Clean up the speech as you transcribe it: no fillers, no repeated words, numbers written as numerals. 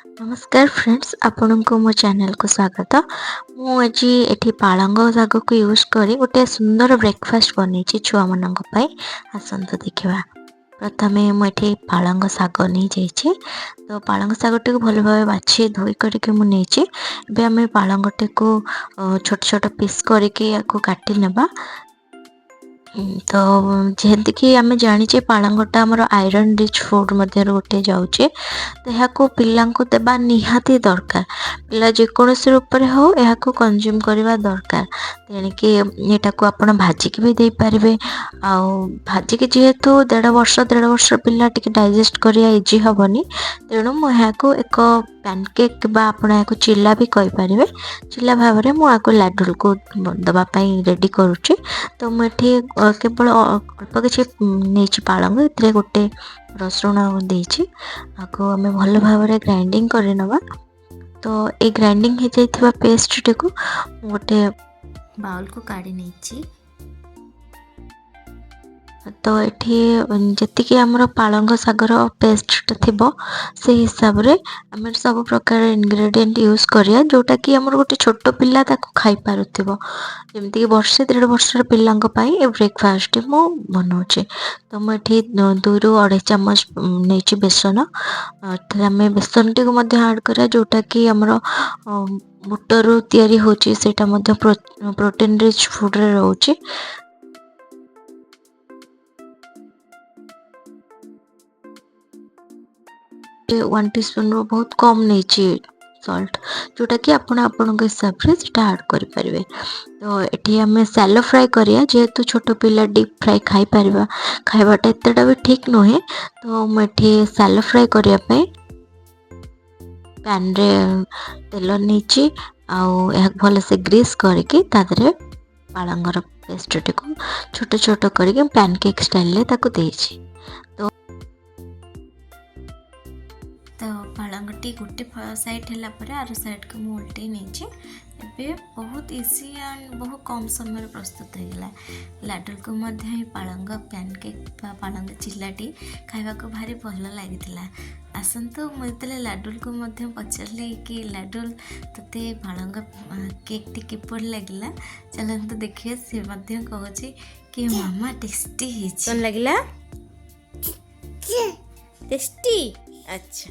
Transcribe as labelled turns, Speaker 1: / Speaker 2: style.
Speaker 1: ନମସ୍କାର ଫ୍ରେଣ୍ଡସ୍, ଆପଣଙ୍କୁ ମୋ ଚ୍ୟାନେଲକୁ ସ୍ୱାଗତ। ମୁଁ ଆଜି ଏଠି ପାଳଙ୍ଗ ଶାଗକୁ ୟୁଜ୍ କରି ଗୋଟେ ସୁନ୍ଦର ବ୍ରେକଫାଷ୍ଟ ବନେଇଛି ଛୁଆମାନଙ୍କ ପାଇଁ। ଆସନ୍ତୁ ଦେଖିବା। ପ୍ରଥମେ ମୁଁ ଏଠି ପାଳଙ୍ଗ ଶାଗ ନେଇଯାଇଛି। ତ ପାଳଙ୍ଗ ଶାଗଟିକୁ ଭଲ ଭାବେ ବାଛି ଧୋଇ କରିକି ମୁଁ ନେଇଛି। ଏବେ ଆମେ ପାଳଙ୍ଗଟିକୁ ଛୋଟ ଛୋଟ ପିସ୍ କରିକି ୟାକୁ କାଟି ନେବା। ତ ଯେମିତିକି ଆମେ ଜାଣିଛେ, ପାଳଙ୍ଗଟା ଆମର ଆଇରନ୍ ରିଚ୍ ଫୁଡ଼୍ ମଧ୍ୟରୁ ଗୋଟେ ଯାଉଛି। ତ ଏହାକୁ ପିଲାଙ୍କୁ ଦେବା ନିହାତି ଦରକାର। ପିଲା ଯେକୌଣସି ରୂପରେ ହଉ, ଏହାକୁ କନଜ୍ୟୁମ୍ କରିବା ଦରକାର। ତେଣିକି ଏଟାକୁ ଆପଣ ଭାଜିକି ବି ଦେଇପାରିବେ। ଆଉ ଭାଜିକି ଯେହେତୁ 1.5 ବର୍ଷ ପିଲା ଟିକେ ଡାଇଜେଷ୍ଟ କରିବା ଇଜି ହେବନି, ତେଣୁ ମୁଁ ଏହାକୁ ଏକ ପ୍ୟାନକେକ୍ ବା ଆପଣ ଏହାକୁ ଚିଲା ବି କହିପାରିବେ, ଚିଲା ଭାବରେ ମୁଁ ଏହାକୁ ଲାଡୁଲକୁ ଦେବା ପାଇଁ ରେଡ଼ି କରୁଛି। ତ ମୁଁ ଏଠି କେବଳ ଅଳ୍ପ କିଛି ନେଇଛି ପାଳଙ୍ଗ, ଏଥିରେ ଗୋଟେ ରସୁଣ ଦେଇଛି। ଆକୁ ଆମେ ଭଲ ଭାବରେ ଗ୍ରାଇଣ୍ଡିଙ୍ଗ କରିନେବା। ତ ଏଇ ଗ୍ରାଇଣ୍ଡିଙ୍ଗ ହେଇଯାଇଥିବା ପେଷ୍ଟଟିକୁ ମୁଁ ଗୋଟେ ବାଉଲକୁ କାଢ଼ି ନେଇଛି। ତ ଏଠି ଯେତିକି ଆମର ପାଳଙ୍ଗ ଶାଗର ପେଷ୍ଟଟା ଥିବ, ସେଇ ହିସାବରେ ଆମେ ସବୁ ପ୍ରକାର ଇନଗ୍ରେଡ଼ିଏଣ୍ଟ ୟୁଜ୍ କରିବା, ଯେଉଁଟାକି ଆମର ଗୋଟେ ଛୋଟ ପିଲା ତାକୁ ଖାଇପାରୁଥିବ। ଯେମିତିକି ବର୍ଷେ 1.5 ବର୍ଷର ପିଲାଙ୍କ ପାଇଁ ଏ ବ୍ରେକଫାଷ୍ଟଟି ମୁଁ ବନାଉଛି। ତ ମୁଁ ଏଠି 2ରୁ 2.5 ଚାମଚ ନେଇଛି ବେସନ। ଏଥିରେ ଆମେ ବେସନଟିକୁ ମଧ୍ୟ ଆଡ଼୍ କରିବା, ଯେଉଁଟାକି ଆମର ବୁଟରୁ ତିଆରି ହେଉଛି। ସେଇଟା ମଧ୍ୟ ପ୍ରୋଟିନ୍ ରିଚ୍ ଫୁଡ଼୍ରେ ରହୁଛି। 1 ଟିସ୍ପୁନ୍ରୁ ବହୁତ କମ୍ ନେଇଛି ସଲ୍ଟ, ଯେଉଁଟାକି ଆପଣ ଆପଣଙ୍କ ହିସାବରେ ସେଇଟା ଆଡ଼୍ କରିପାରିବେ। ତ ଏଠି ଆମେ ସାଲୋ ଫ୍ରାଏ କରିବା। ଯେହେତୁ ଛୋଟ ପିଲା, ଡିପ୍ ଫ୍ରାଏ ଖାଇପାରିବା ଖାଇବାଟା ଏତେଟା ବି ଠିକ୍ ନୁହେଁ। ତ ମୁଁ ଏଠି ସାଲୋ ଫ୍ରାଏ କରିବା ପାଇଁ ପ୍ୟାନ୍ରେ ତେଲ ନେଇଛି ଆଉ ଏହାକୁ ଭଲସେ ଗ୍ରୀସ୍ କରିକି ତା ଦେହରେ ପାଳଙ୍ଗର ପେଷ୍ଟଟିକୁ ଛୋଟ ଛୋଟ କରିକି ପ୍ୟାନକେକ୍ ଷ୍ଟାଇଲରେ ତାକୁ ଦେଇଛି। ତ ପାଳଙ୍ଗଟି ଗୋଟେ ସାଇଡ଼୍ ହେଲା ପରେ ଆର ସାଇଡ଼୍କୁ ମୁଁ ଓଲଟେଇ ନେଇଛି। ଏବେ ବହୁତ ଇଜି ଆଣ୍ଡ ବହୁତ କମ୍ ସମୟରେ ପ୍ରସ୍ତୁତ ହେଇଗଲା। ଲାଡୁଲକୁ ମଧ୍ୟ ଏହି ପାଳଙ୍ଗ ପ୍ୟାନକେକ୍ ବା ପାଳଙ୍ଗ ଚିଲାଟି ଖାଇବାକୁ ଭାରି ଭଲ ଲାଗିଥିଲା। ଆସନ୍ତୁ, ମୁଁ ଯେତେବେଳେ ଲାଡୁଲକୁ ମଧ୍ୟ ପଚାରିଲି କି ଲାଡୁଲ, ତୋତେ ପାଳଙ୍ଗ କେକ୍ଟି କିପରି ଲାଗିଲା, ଚାଲନ୍ତୁ ଦେଖିବା। ସେ ମଧ୍ୟ କହୁଛି କି ମାମା, ଟେଷ୍ଟି ହେଇଛି।
Speaker 2: କ'ଣ ଲାଗିଲା? ଟେଷ୍ଟି? ଆଚ୍ଛା।